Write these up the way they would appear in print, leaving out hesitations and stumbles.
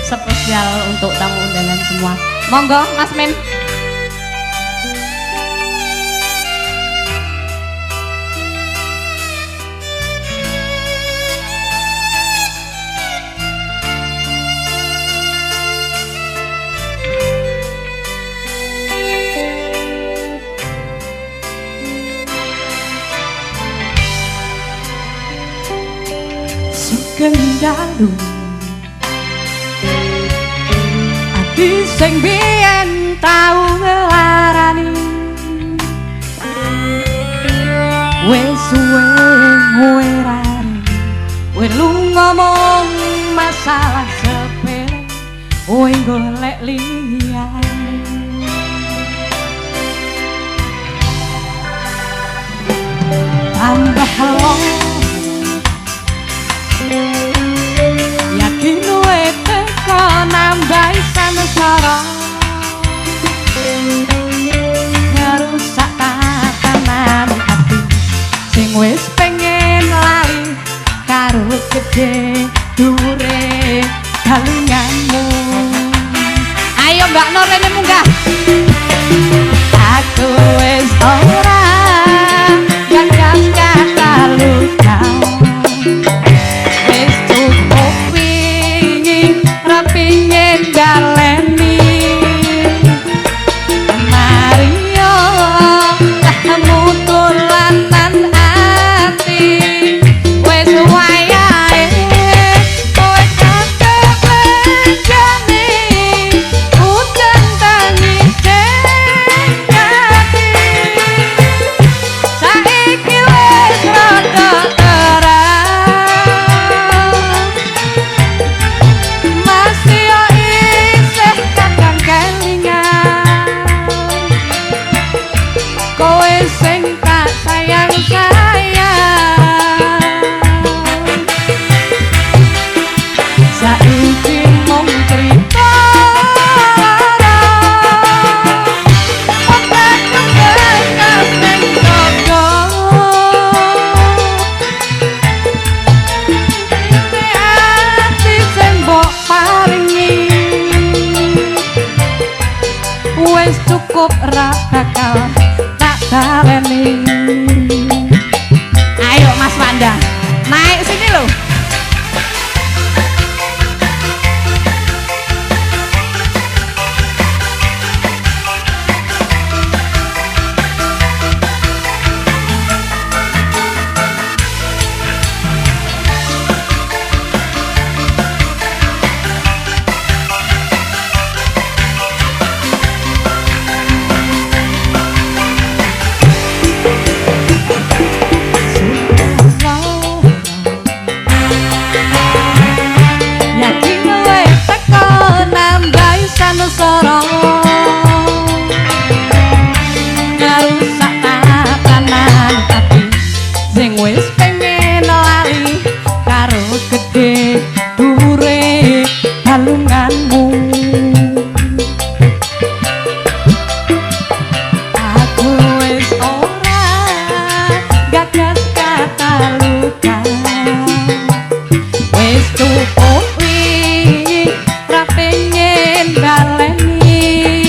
Spesial untuk tamu undangan semua. Monggo Mas Men. Sugeng dalu ati sing biyen tau nglarani, wis suwe ngwerani, kowe lunga mung masalah sepele, kowe golek liyane. Tambah lo yakin kowe teko nambahi samsara, ngerusak tatanan ati sing wis pengen lali karo gede dhuwure galinganmu. Ayo Mbak Nur rene munggah. Aku wis ora gagas kata luka, wis cukup wingi ra pingin baleni. Mario lahmu tulanan ati, wis wayahe kowe kate blenjani udan tangise ati. Saiki wis rada terang, masih yo isih kadang kelingan kowe sing tak sayang sayang. Saiki mung crita lara, otakku bekas ning dodo. Ati sing mbok paringi wis cukup ra bakal tak baleni. Ayo Mas Wanda, naik sini loh. Yakin kowe teko nambahi sansara, ngarusak tatanan ati sing wis pengen lali karo gede dhuwure balunganmu. Aku wis ora gagas kata luka, wis cukup wingi ra pengen baleni.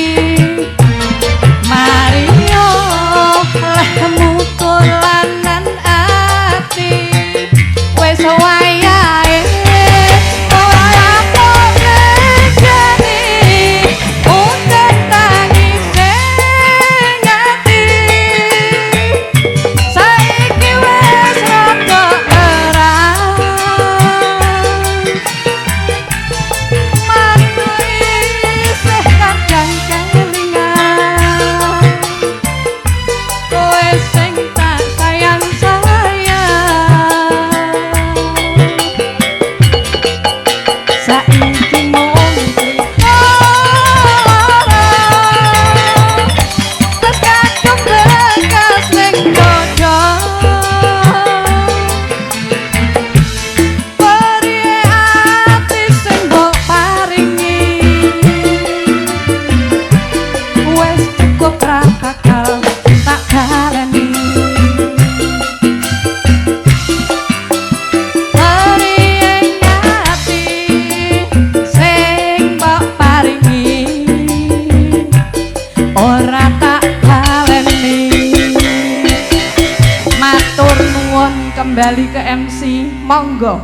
Matur nuwun, kembali ke MC, monggo.